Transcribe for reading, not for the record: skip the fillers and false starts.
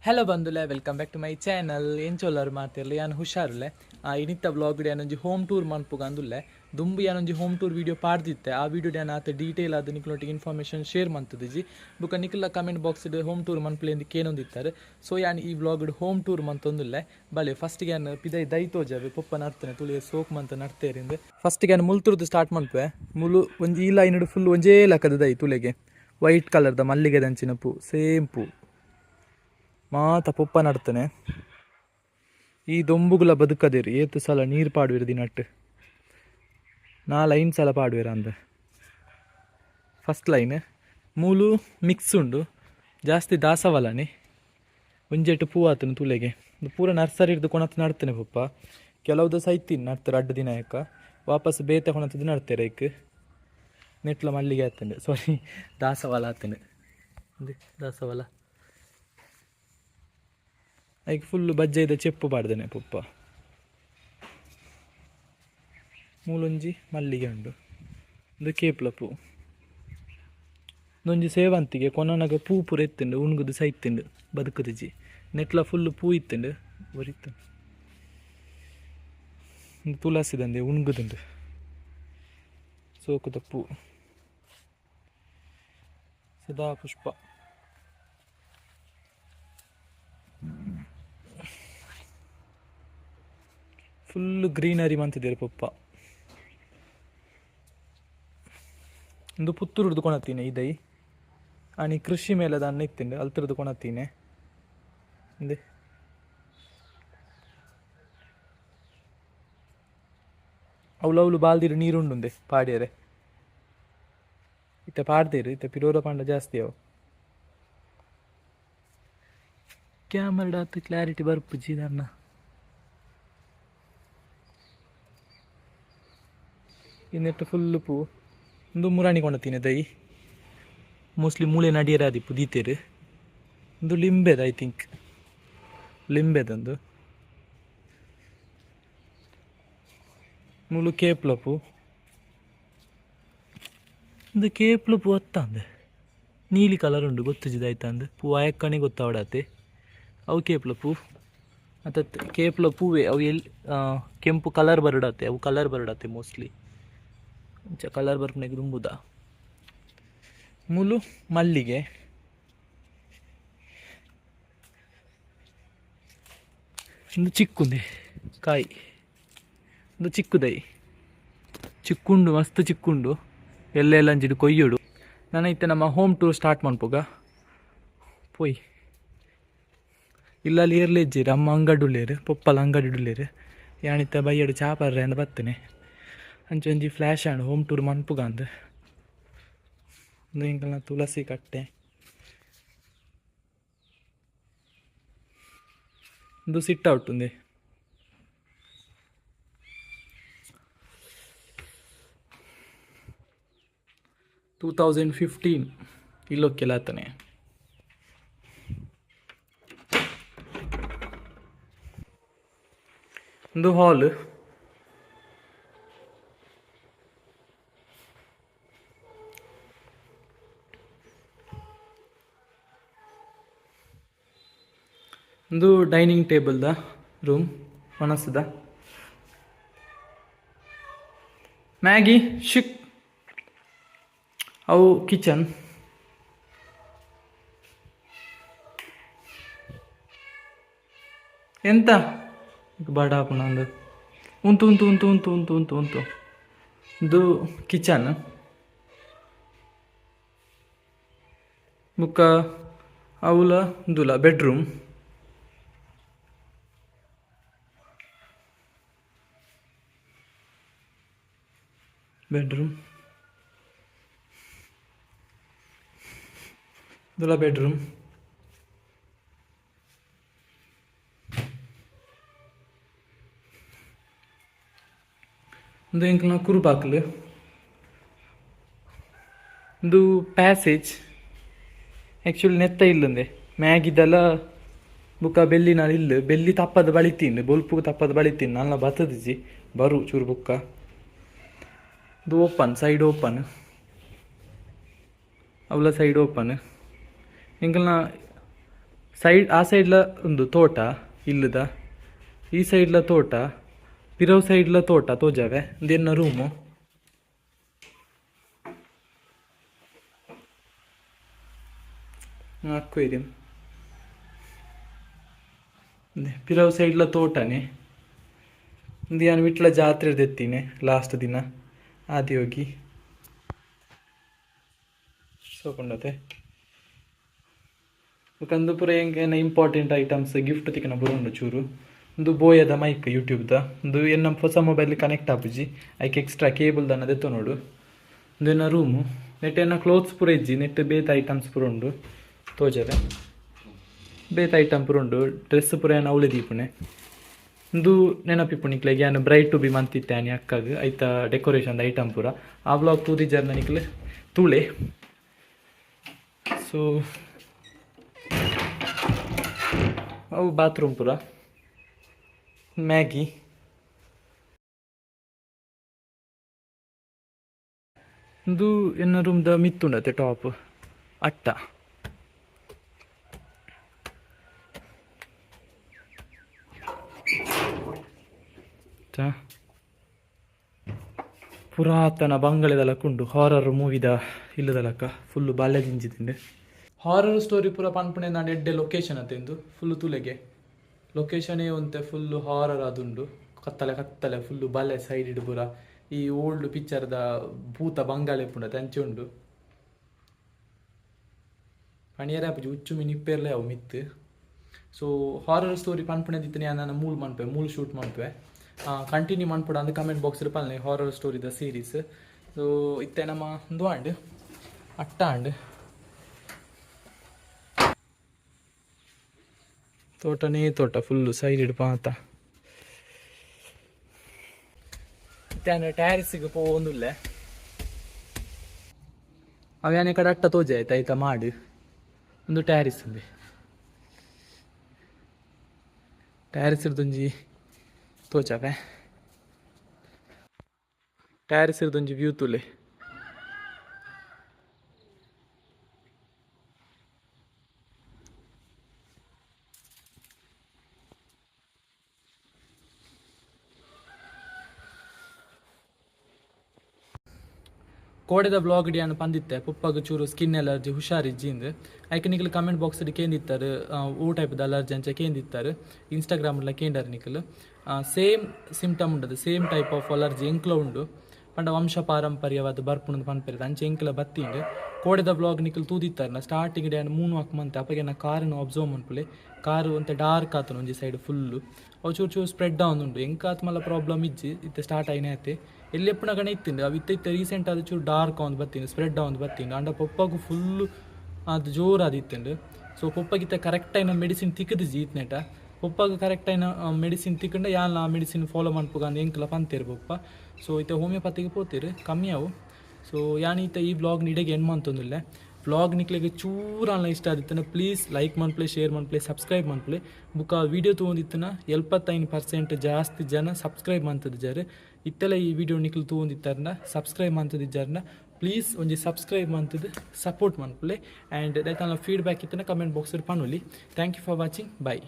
Hello ಬಂದುಲೆ, welcome back to my channel. ಎಂಚೊಲ್ಲರು ಮಾತಿರ್ಲಿ, ಯಾನ್ ಹುಷಾರುಲೆ. ಇನಿತ್ತ ವ್ಲಾಗ್ ಯಾನೊಂಜಿ ಹೋಮ್ ಟೂರ್ ಮನ್ಪುಗ ಅಂದುಲ್ಲೆ. ದುಂಬು ಯಾನೊಂಜಿ ಹೋಮ್ ಟೂರ್ ವೀಡಿಯೋ ಪಾಡ್ದಿತ್ತೆ. ಆ ವೀಡಿಯೋ ಯಾನ್ ಆತ ಡೀಟೇಲ್ ಆದ್ ನಿಕ್ಲೊಟ್ಟಿಗೆ ಇನ್ಫಾರ್ಮೇಷನ್ ಶೇರ್ ಮಂತುದಿಜಿ. ಬುಕ್ಕ ನಿಕ್ಲ ಕಮೆಂಟ್ ಬಾಕ್ಸ್ ಹೋಮ್ ಟೂರ್ ಮನ್ಪುಲೆ ಇಂದ್ ಕೇನೊಂದಿತ್ತಾರೆ. ಸೊ ಯಾನ್ ಈ ವ್ಲಾಗ್ ಹೋಮ್ ಟೂರ್ ಮಂತೊಂದುಲ್ಲೆ. ಬಲೆ ಫಸ್ಟ್ ಯಾನ್ ಪಿದೈ ದೈ ತೋಜಾವೆ ಪೊಪ್ಪ ನಡ್ತನೆ ತುಳಿಯ ಸೋಕ್ ಮಂತ ನಡ್ತೇರಿಂದ್. ಫಸ್ಟ್ ಯಾನ್ ಮುಲ್ತುರ್ದು ಸ್ಟಾರ್ಟ್ ಮನ್ಪುವೆ. ಮುಲು ಒಂಜಿ ಈ ಲೈನ್ ಫುಲ್ ಒಂಜೇ ಲಕ್ಕದ ದೈ ತುಲೆಗೆ ವೈಟ್ ಕಲರ್ದ ಮಲ್ಲಿಗೆ ದಂಚಿನ ಪೂ ಸೇಮ್ ಪೂ ಮಾತ ಪೊಪ್ಪ ನಡ್ತನೆ. ಈ ದೊಂಬುಗುಲ ಬದುಕದಿರಿ ಏತು ಸಲ ನೀರು ಪಾಡುವಿರು ದಿನಟ್ಟು ನಾಲ್ ಐನ್ ಸಲ ಪಾಡುವಿರ ಅಂದ. ಫಸ್ಟ್ ಲೈನ್ ಮೂಲು ಮಿಕ್ಸ್ ಉಂಡು ಜಾಸ್ತಿ ದಾಸವಾಲನೆ ಒಂಜೆಟ್ಟು ಪೂ ಆತನ ತುಲೆಗೆ ಪೂರ ನರ್ಸರಿ ಹಿಡ್ದು ಕೊಣತ್ ನಡ್ತನೆ ಪೊಪ್ಪ. ಕೆಲವ್ದು ಸೈತೀನಿ ನಡ್ತಾರೆ ಅಡ್ಡ ದಿನ ಯಾಕ ವಾಪಸ್ ಬೇತೆ ಕೊಣತದ್ದು ನಡ್ತಾರೆ. ಐಕ್ ನೆಟ್ಲ ಮಲ್ಲಿಗೆ ಆತಂಡು, ಸಾರಿ ದಾಸವಾಲ ಆತಂಡು ದಾಸವಾಲ. ಐಕ್ ಫುಲ್ಲು ಬಜ್ಜೈದ ಚೆಪ್ಪು ಪಾಡ್ದೇನೆ ಪೊಪ್ಪ. ಮೂಲೊಂಜಿ ಮಲ್ಲಿಗೆ ಉಂಡು, ಇದು ಕೇಪ್ಲ ಪೂ. ಒಂಜಿ ಸೇವಂತಿಗೆ ಕೊನನಗ ಪೂ ಪೂರ ಇತ್ತುಂಡು ಉಣ್ಗುದು ಸೈತುಂಡು ಬದುಕುದಿಜಿ. ನೆಟ್ಲ ಫುಲ್ಲು ಪೂ ಇತ್ತುಂಡು ಒರಿತು. ತುಳಸಿದಂದೆ ಉಣ್ಗುದುಂಡು ಸೋಕುದ ಪೂ ಸದಾ ಪುಷ್ಪ. Full greenery ಮಂತಿದ್ದೀರಿ ಪೊಪ್ಪ. ಒಂದು ಪುತ್ತೂರುಡ್ದು ಕೊಣತೀನಿ ಇದೈ ಆನಿ ಕೃಷಿ ಮೇಳದ ಅನ್ನ ಇತ್ತಿಂಡು ಅಲ್ತಿರ್ದು ಕೊಣತೀನಿ. ಇಂದೆ ಅವಳು ಬಾಲ್ದಿರು ನೀರುಂಡುಂದೆ ಪಾಡ್ಯರೆ ಇತ್ತೆ ಪಾಡ್ದೇರು ಇತ್ತೆ ಪಿರೋರ ಪಾಂಡ ಜಾಸ್ತಿ ಅವು. ಕ್ಯಾಮರಾದ ಕ್ಲಾರಿಟಿ ಬರ್ಪುಜಿ ಅನ್ನ. ಇನ್ನೆಟ್ಟು ಫುಲ್ಲು ಪೂ ಒಂದು ಮುರಾಣಿ ಕೊಣತೀನಿ ದೈ. ಮೋಸ್ಟ್ಲಿ ಮೂಳೆ ನಡಿಯರ ಅದಿಪ್ಪು ದೀತೇರು. ಒಂದು ಲಿಂಬೆದ I think ಲಿಂಬೆದೊಂದು ಮೂಲು ಕೇಪ್ಲ ಪೂ. ಒಂದು ಕೇಪ್ಲ ಪೂ ಅತ್ತಂದೆ ನೀಲಿ ಕಲರ್ ಉಂಡು ಗೊತ್ತುಜಿದಾಯ್ತಂದು ಪೂ ಆಯಕ್ಕಣೆ ಗೊತ್ತಾವಡಾತೆ. ಅವು ಕೇಪ್ಲ ಪೂ ಮತ್ತು ಕೇಪ್ಲ ಪೂವೆ ಅವು ಎಲ್ಲಿ ಕೆಂಪು ಕಲರ್ ಬರಡಾತೆ ಅವು ಕಲರ್ ಬರಡಾತೆ ಮೋಸ್ಟ್ಲಿ ಅಂಚ ಕಲರ್ ಬರ್ಪುನೆಗ್ ದುಂಬುದ. ಮೂಲು ಮಲ್ಲಿಗೆ ಒಂದು ಚಿಕ್ಕುಂದೆ ಕಾಯಿ ಒಂದು ಚಿಕ್ಕುದೈ ಚಿಕ್ಕುಂಡು ಮಸ್ತ್ ಚಿಕ್ಕುಂಡು ಎಲ್ಲೆಲ್ಲ ಅಂಚಿಡು ಕೊಯ್ಯೋಡು. ನಾನು ಇತ್ತೆ ನಮ್ಮ ಹೋಮ್ ಟೂರ್ ಸ್ಟಾರ್ಟ್ ಮನ್ಪುಗ ಪೋಯ್. ಇಲ್ಲಲ್ಲಿ ಏರ್ಲೆಜ್ಜಿರು ಅಮ್ಮ ಅಂಗಡುಲ್ಲೇರು ಪೊಪ್ಪಲ ಅಂಗಡಿ ಯಾನಿತ್ತ ಬಯ್ಯಡು ಚಾ ಪರ್ರೆ ಅಂದ್ ಬತ್ತನೆ. ಅಂಚ ಒಂಜಿ ಫ್ಲ್ಯಾಶ್ ಆಂಡ್ ಹೋಮ್ ಟೂರ್ ಮನ್ಪುಗ ಅಂದ್. ಎಂಕಲ್ನ ತುಳಸಿ ಕಟ್ಟೆ ಒಂದು ಸಿಟ್ ಔಟ್ ಉಂದೆ. 2015 ಇಲ್ಲೊಕ್ಕೆಲ್ಲ ಆತನೆ. ಒಂದು ಹಾಲ್ ಒಂದು ಡೈನಿಂಗ್ ಟೇಬಲ್ದ ರೂಮ್ ಮನಸ್ಸುದ. ಮ್ಯಾಗಿ ಶಿಕ್ ಅವು ಕಿಚನ್. ಎಂತ ಬಡ ಒಂದು ಉಂತು ಉಂತು ಉಂತು ಉಂತು ಉಂತು ಉಂತು ಉಂತು ಇದು ಕಿಚನ್. ಬುಕ್ಕ ಅವುಲ ಉಂದುಲ ಬೆಡ್ರೂಮ್. ಬೆಡ್ರೂಮ್ ಉಂದುಲ ಬೆಡ್ರೂಮ್. ಉಂದು ಎಂಕಲ್ನ ಕುರುಬಾಕ್ಲು. ಉಂದು ಪ್ಯಾಸೇಜ್ ಆ್ಯಕ್ಚುಲಿ ನೆತ್ತ ಇಲ್ಲಂದೆ ಮ್ಯಾಗಿದಲ ಬುಕ್ಕ ಬೆಲ್ಲಿನ ಇಲ್ಲು ಬೆಲ್ಲಿ ತಪ್ಪದ ಬಳಿತೀನಿ ಬೊಲ್ಪುಗು ತಪ್ಪದ ಬಳಿತೀನಿ ನನ್ನ ಬತ್ತದಿಜಿ ಬರು ಚೂರು ಬುಕ್ಕ. ಇದು ಓಪನ್ ಸೈಡ್ ಓಪನ್ ಅವಲ ಸೈಡ್ ಓಪನ್. ಎಂಕಲ್ನ ಸೈಡ್ ಆ ಸೈಡ್ಲ ಒಂದು ತೋಟ ಇಲ್ಲದ, ಈ ಸೈಡ್ಲ ತೋಟ, ಪಿರವ್ ಸೈಡ್ಲ ತೋಟ ತೋಜಾವೆ. ಇಂದೆನ್ನ ರೂಮು. ಅಕ್ವೇರಿಯಂ. ಪಿರವ್ ಸೈಡ್ಲ ತೋಟನೆ. ಇಂದು ಯಾನ್ ವಿಟ್ಲ ಜಾತ್ರೆ ದೆತ್ತೀನಿ ಲಾಸ್ಟ್ ದಿನ ಆದಿಯೋಗಿ ಸೋಕೊಂಡತೆ. ಬೊಕ ಪೂರ ಎಂಕ್ ಇಂಪಾರ್ಟೆಂಟ್ ಐಟಮ್ಸ್ ಗಿಫ್ಟ್ ತಿಕ್ಕನ ಪೂರ ಉಂಡು ಚೂರು. ಉಂದು ಬೋಯದ ಮೈಕ್ ಯೂಟ್ಯೂಬ್ದ. ಉಂದು ಎನ್ನ ಹೊಸ ಮೊಬೈಲ್ ಕನೆಕ್ಟ್ ಆಪುಜಿ, ಐಕ್ ಎಕ್ಸ್ಟ್ರಾ ಕೇಬಲ್ ದಾನ ದೆತ್ತೊನೊಡು. ಉಂದು ಎನ್ನ ರೂಮು. ನೆಟ್ ಎನ್ನ ಕ್ಲೋತ್ಸ್ ಪೂರ ಇಜ್ಜಿ, ನೆಟ್ ಬೇತೆ ಐಟಮ್ಸ್ ಪೂರ ಉಂಡು ತೋಜರೆ. ಬೇತೆ ಐಟಮ್ ಪೂರ ಉಂಡು, ಡ್ರೆಸ್ ಪೂರ ಏನ ಅವಳೆ ದೀಪುನೆ. ಉಂದು ನೆನಪಿಪ್ಪು ನಿಕ್ಲೆಗ್ ಯಾನ್ ಬ್ರೈಡ್ ಟು ಬಿ ಮಂತಿತ್ತೆ ಆನಿ ಅಕ್ಕಗ್, ಐತ ಡೆಕೋರೇಷನ್ ಐಟಮ್ ಪೂರ. ಆ ವ್ಲಾಗ್ ತೂದಿಜಾರ್ ನಿಕ್ಲೆ ತೂಳೆ. ಸೊ ಅವು ಬಾತ್ರೂಮ್ ಪೂರ. ಮ್ಯಾಗಿ. ಉಂದು ಎನ್ನ ರೂಮ್ದ ಮಿತ್ತುಂಡತೆ ಟಾಪ್ ಅಟ್ಟ. ಪುರಾತನ ಬಂಗಲೆದ ಉಂಡು, ಹಾರರ್ ಮೂವಿದ ಇಲ್ಲದ ಲೆಕ್ಕ ಫುಲ್ಲು ಬಾಲ್ಯ ಜಿಂಜಿದಿಂಡೆ. ಹಾರರ್ ಸ್ಟೋರಿ ಪೂರ ಪನ್ಪುನೆ ನಾನ್ ಎಡ್ಡೆ ಲೊಕೇಶನ್ ಅತೆಂದು ಫುಲ್ಲು ತುಲೆಗೆ ಲೊಕೇಶನೇ ಒಂತೆ ಫುಲ್ಲು ಹಾರರ್ ಆದುಂಡು. ಕತ್ತಲೆ ಕತ್ತಲೆ ಫುಲ್ಲು ಬಾಲ್ಯ ಸೈಡ್ ಪೂರ ಈ ಓಲ್ಡ್ ಪಿಕ್ಚರ್ದ ಭೂತ ಬಂಗಾಲೆ ಪುಂಡತೆ ಅಂಚೆ ಉಂಡು. ಪಣಿಯರೆ ಆಪುಜಿ, ಉಚ್ಚು ಮೀನ್ ಇಪ್ಪೆರ್ಲೆ ಅವು ಮಿತ್ತು. ಸೊ ಹಾರರ್ ಸ್ಟೋರಿ ಪನ್ಪುನೆ ದಿತ್ತನೆ ನಾನು ಮೂಲ್ ಮನ್ಪೆ, ಮೂಲ್ ಶೂಟ್ ಮನ್ಪೆ. ಕಂಟಿನ್ಯೂ ಮನ್ಪುಡ ಅಂದ್ ಕಮೆಂಟ್ ಬಾಕ್ಸ್ ಪನ್ಲೆ ಹಾರರ್ ಸ್ಟೋರಿದ ಸೀರೀಸ್. ಸೊ ಇತ್ತೆ ನಮ್ಮ ಉಂದು ಆಂಡ್ ಅಟ್ಟ ಆಂಡ್. ತೋಟನೇ ತೋಟ ಫುಲ್ಲು ಸೈಡ್ ಪಾತ. ಇತ್ತೆ ಟ್ಯಾರಿಸಿಗೆ ಪೋವೊಂದುಲ್ಲೆ. ಅವು ಯಾನೆ ಕಡೆ ಅಟ್ಟ ತೋಜೆ ಆಯ್ತು ಆಯ್ತಾ ಮಾಡು. ಒಂದು ಟ್ಯಾರಿಸ್ ಉಂದೆ, ಟ್ಯಾರಿಸ್ ಇರ್ದೊಂಜಿ ತೋಜಾವೆ. ಟ್ಯಾರಿಸ್ ಇರ್ದೊಂಜಿ ವ್ಯೂ ತೂಲೆ. ಕೋಡೆದ ಬ್ಲಾಗ್ ಯಾನ್ ಪಂದಿತ್ತೆ ಪುಪ್ಪಗ್ ಚೂರು ಸ್ಕಿನ್ ಅಲರ್ಜಿ ಹುಷಾರಿಜ್ಜಿ ಇಂದ್. ಐಕ್ ನಿಕಲ್ ಕಮೆಂಟ್ ಬಾಕ್ಸ್ ಕೇಂದಿತ್ತಾರೆ, ಓ ಟೈಪ್ದ ಅಲರ್ಜಿ ಅಂಚ ಕೇಂದಿತ್ತಾರೆ. ಇನ್ಸ್ಟಾಗ್ರಾಮ್ ಕೇಂಡಾರ್ ನಿಕಲ್. ಸೇಮ್ ಸಿಂಪ್ಟಮ್ ಉಂಡದು, ಸೇಮ್ ಟೈಪ್ ಆಫ್ ಅಲರ್ಜಿ ಎಂಕ್ಲ ಉಂಡು. ಪಂಡ ವಂಶ ಪಾರಂಪರ್ಯವಾದ ಬರ್ಪುಣದ ಪನ್ಪೆರ್ ಅಂಚೆ ಎಂಕ್ಲ ಬತ್ತಿಂಡ್. ಕೋಡೆದ ಬ್ಲಾಗ್ ನಿಕಲ್ ತೂದಿತ್ತಾರೆ ನಾ ಸ್ಟಾರ್ಟಿಂಗ್ ಯಾನ್ ಮೂನು ವಾಕ್ ಮಂತೆ ಅಪಗ ನಾ ಕಾರನ್ನು ಅಬ್ಸರ್ವ್ ಮನ್ಪುಲೆ. ಕಾರು ಒಂತೆ ಡಾರ್ಕ್ ಆತನ ಒಂಜಿ ಸೈಡ್ ಫುಲ್ಲು, ಅವು ಚೂರು ಚೂರು ಸ್ಪ್ರೆಡ್ ಆವೊಂದುಂಡು. ಎಂಕಾತ್ ಮಲ್ಲ ಪ್ರಾಬ್ಲಮ್ ಇಜ್ಜಿ, ಇತ್ತೆ ಸ್ಟಾರ್ಟ್ ಆಯಿನ ಆತೆ ಎಲ್ಲಿ ಎಪ್ಪುನಗನೆ ಇತ್ತಿಂಡು. ಅವು ಇತ್ತೆ ಇತ್ತೆ ರೀಸೆಂಟ್ ಆದ್ ಚೂರು ಡಾರ್ಕ್ ಆವೊಂದು ಬತ್ತಿಂಡು, ಸ್ಪ್ರೆಡ್ ಆವೊಂದು ಬತ್ತಿಂಡು. ಅಂಡ ಪೊಪ್ಪಗು ಫುಲ್ಲು ಅದು ಜೋರು ಆದಿತ್ತುಂಡು. ಸೊ ಪೊಪ್ಪಗಿತ್ತೆ ಕರೆಕ್ಟ್ ಆಯಿನ ಮೆಡಿಸಿನ್ ತಿಕ್ಕುದಿಜ್ಜಿ ಇತ್ನೆಟ. ಪೊಪ್ಪಗ್ ಕರೆಕ್ಟ್ ಆಯಿನ ಮೆಡಿಸಿನ್ ತಿಕ್ಕಂಡ ಯಾನ್ ಆ ಮೆಡಿಸಿನ್ ಫಾಲೋ ಮನ್ಪುಗ ಅಂದ್ ಎಂಕ್ಲ ಪಂತೇರು ಪೊಪ್ಪ. ಸೊ ಇತ್ತೆ ಹೋಮಿಯೋಪತಿಗೆ ಪೋತೇರು ಕಮ್ಮಿ ಅವು. ಸೊ ಯಾನ್ ಇತ್ತೆ ಈ ವ್ಲಾಗ್ ಇಡೆಗೆ ಎಂಡ್ ಮಂತೊಂದುಲ್ಲೆ. ವ್ಲಾಗ್ ನಿಕ್ಲೆಗ್ ಚೂರಾನ್ಲ ಇಷ್ಟ ಆದಿತ್ತನ ಪ್ಲೀಸ್ ಲೈಕ್ ಮನ್ಪುಲೆ, ಶೇರ್ ಮನ್ಪುಲೆ, ಸಬ್ಸ್ಕ್ರೈಬ್ ಮನ್ಪುಲೆ. ಬುಕ್ಕ ವೀಡಿಯೋ ತೂವೊಂದಿತ್ತನ 75% ಜಾಸ್ತಿ ಜನ ಸಬ್ಸ್ಕ್ರೈಬ್ ಮಂತದಿಜಾರ್. ಇತ್ತೆಲ ಈ ವಿಡಿಯೋ ನಿಕ್ಲು ತೂವೊಂದಿತ್ತಾರ್ನ ಸಬ್ಸ್ಕ್ರೈಬ್ ಮಂತದಿಜಾರ್ನ ಪ್ಲೀಸ್ ಒಂಜಿ ಸಬ್ಸ್ಕ್ರೈಬ್ ಮಂತದ್ ಸಪೋರ್ಟ್ ಮನ್ಪುಲೆ. ಆ್ಯಂಡ್ ದಾಯ್ತಾನ ಫೀಡ್ಬ್ಯಾಕ್ ಇತ್ತನ ಕಮೆಂಟ್ ಬಾಕ್ಸ್ ಪನ್ನುಲಿ. Thank you for watching, bye.